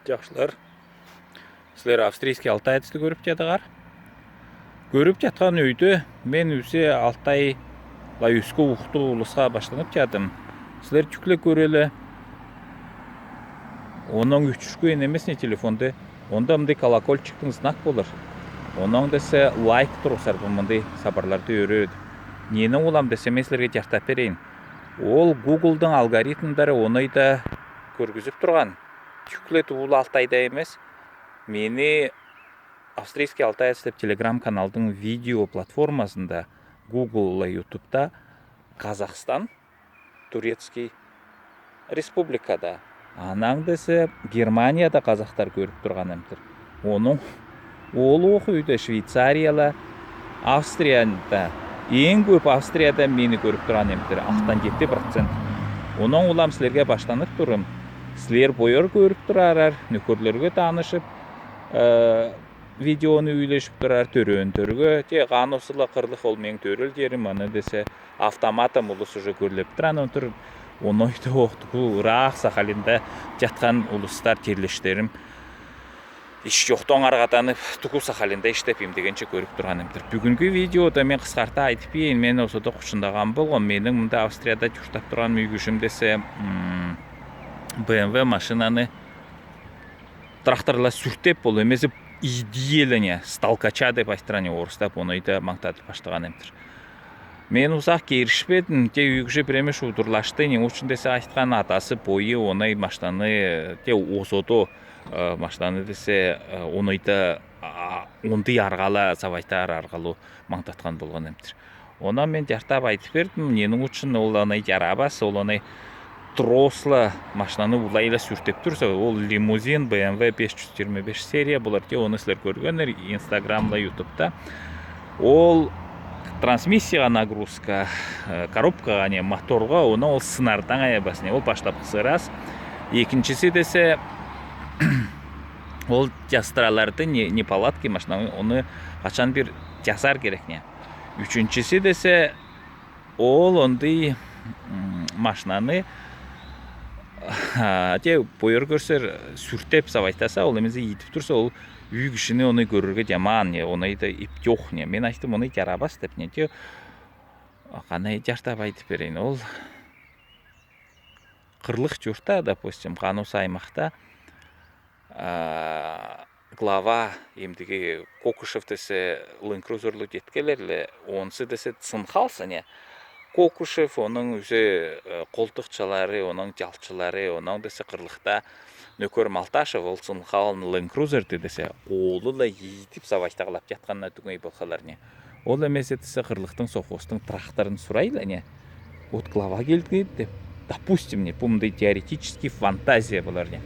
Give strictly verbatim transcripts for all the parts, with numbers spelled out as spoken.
Жакшылар, силер «Австрийский Алтай» эдисти көрүп чададар. Көрүп чадхан өйдө мен үзе Алтайла өске ухту улусха баштанып чадым. Силер чүкле көреле. Онон үчүшкү энемес не телефонды. Онда мындай колокольчиктин знак болур. Онон десе лайк тургузар, бу мындай сапарларды өрөөд. Нени улам десе, мен силерге жартап берейин. Ол Гуглдың алгоритмдары оной да көргүзүп турган. Чүкле туула Алтайда эмес. Мени «Австрийский Алтай» деп Telegram каналдың видео платформасында, Гуглда, Ютубта Казахстан, Турецкий Республикада, анан десе Германияда казахтар көрүп турган эмтир. Онон ол ох өйдө Швейцарияла, Австрияда, эң көп Австрияда мени көрүп турган эмтир, алтан жети процент. Онон улам силерге баштанып турум. Силер бойор көрүп турарар, нөкерлерге таанышып, э, видеону үйлешип турар, төрөөнтөргө, те, Ганусула кырлык, ол мең төрел жерим, аны десе автоматом улус уже көрлеп турган эмтир. Оной да ох, тугу ыраак Сахалинде жаткан улустар, тирлештерим. Иш жокто аргаданып, тугу Сахалинде иштеп, эмдегенче көрүп турган эмтир. Бүгүнкү видеода мен кыскарта айтып ийин, мен озодо кучундаган болгам. Менин мында Австрияда жуштап турган мүйгүшүм десе, м, Б М В машинаны тракторла сүртеп, ол эмесе ийдиеле не, с толкача деп айтыран не, орустап, оной да маңтадып баштаган эмтир. Мен узак киришпедим, те, үйгүше пиремеш удурлашты, не ушун десе айткан атасы бою оной машинаны, те, озодо, э, машинаны десе, э, оной да, а, ондый аргала савайтар аргалуу маңтаткан болган эмтир. Онан мен жартап айтып бердим, ненин ушун ол аны жарабас, ол аны тросла машинаны улайла сүртеп турса, ол лимузин, Б М В беш жуз жыйырма беш серия болур, те, оны силер көргеннер Инстаграмда, Ютубта. Ол трансмиссияга нагрузка, э, коробкага не, моторга, оны ол сынардан аябас не, ол баштапкысы ырас. Экинчиси десе, ол жастыраларды, не, неполадки машина, оны качан бир жасар керек не. Үчүнчүсү десе, ол ондый, м, машинаны, а, те, бойор көрсөр, сүртеп савайтаса, ол эмесе ийдип турса, ол үйгүшүнү, оны көрөргө жаман не, оной да ип жок не. Мен айттым, оной жарабас деп не. Те, кандай жартап айтып берейин, ол кырлык журтта, допустим, Ганус аймакта, а, глава эмдеги Кокушев десе Land Cruiserлу жеткелерле, онсу десе сынхалса не. Кокушев, онын үзе, э, колтукчалары, онын жалчылары, онын десе кырлыкта нөкер Малташев, ол сынхалын Land Cruiserди десе, оолула ийдип савайтагылап жатканына түгөй болхалар не. Ол эмесе десе кырлыктың совхозтуң тракторун сурайла не. Вот глава келди деп. Допустим, не, бу мындай теоретический фантазия болур не.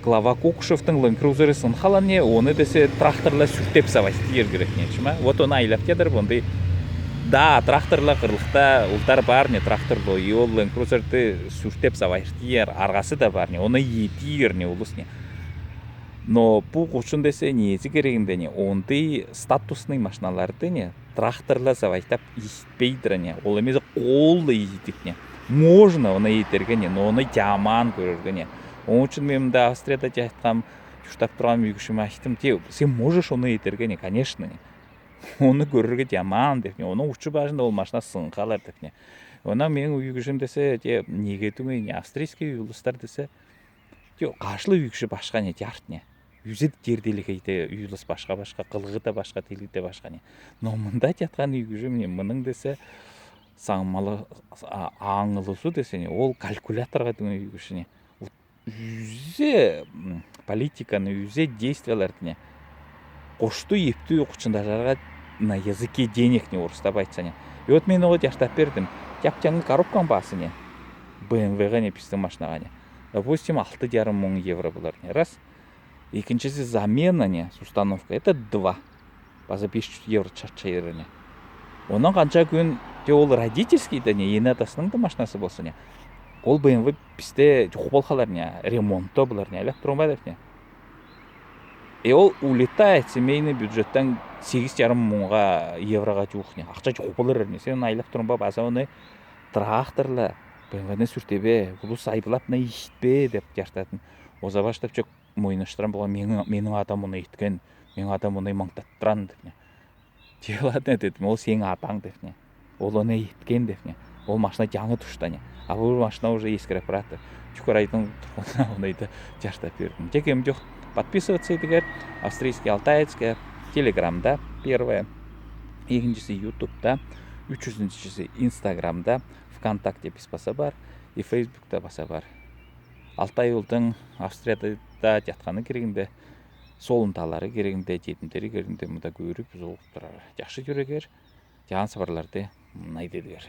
Глава Кокушевтың Land Cruiserы сынхалан не, оны десе тракторла сүртеп савайт дер керек не, шыма. Вот оны айлап кедер, ондай. Да, тракторла кырлыкта улдар бар не, тракторлы, и ол Land Cruiserды сүртеп савайт дер аргасы да бар не, оны ийдир не улус не. Но бу кучун десе неси керегинде не, ондай статусный машиналарды не, тракторла савайтап ийитпейдир не, ол эмесе колла ийдип не. Можно оны ийдирге не, но оны жаман көрөрге не. Онун учун мен мында Австрияда жаткам, жуштап турган үйгүшүме айттым, те, сен можешь оны ийдирге не, конечно не. Оны көрөрге жаман деп не, оны учу бажында ол машина сынхалар деп не. Онан менин үйгүшүм десе, те, неге түгөй не, австрийский үй улустар десе, те, кашла үйгүшү башка не, жарт не. Үзе жерделигейде үй улус башка-башка, кылыгы да башка, тили да башка не. Но мында жаткан үйгүшүм не, мынын десе, саңмалы, а, аңылысуу десе не, ол калькуляторга түгөй үйгүшү не. Вот үзе, м, политиканы, үзе действияларды не. Коштуу, эптүү, кучунда жарга на языке денег не, орустап айтса не. И вот мен ога жартап бердим. Жап-жаңы коробкаң баасы не, Б М В-га не, биздин машинага не, допустим, алты жарым муң евро болур не, раз. Экинчиси замена не, с установкой, это два. База беш жуз евро чарча ери не. Онан канча күн, те, ол родительский да не, эне атасының да машинасы болсун не. Ол Б М В бизде жок болхалар не, ремонтто болур не, айлап турган ба деп не. Э, ол улетает семейный бюджеттен сегиз жарым муңга, еврога жуук не. Акча жок болур не. Сен айлап турган ба, база оны тракторла Б М В-ни сүртебе, улус айыплап, мына ийитпе деп жартатын. Оза баштап чок мойнаштырам болган: «Менің, менің адам оны иткен, менің адам оны маңтаттыран», — деп не. «Тиеладне», — дедим, — «ол сенің адаң», — деп не. «Ол оны иткен», — деп не. «Ол машина жаңа тушта не. А бу машина уже эскирип барады». Чукарайдың турғынына оны айта, жартап бердим. Тек эм жок. Подписываться этигер «Австрийский алтаецке» Телеграмда первое, экинчиси Ютубта, ючүзүнчүсү Инстаграмда, ВКонтакте бис баса бар, и Фейсбукта баса бар. Алтай улдың Австрияда жатқаны кирегинде, солундалары кирегинде, тетимдери кирегинде мында кӧрүп, зулуп турар. Жакшы чүрегер, жаан сабарларды мына идедигер.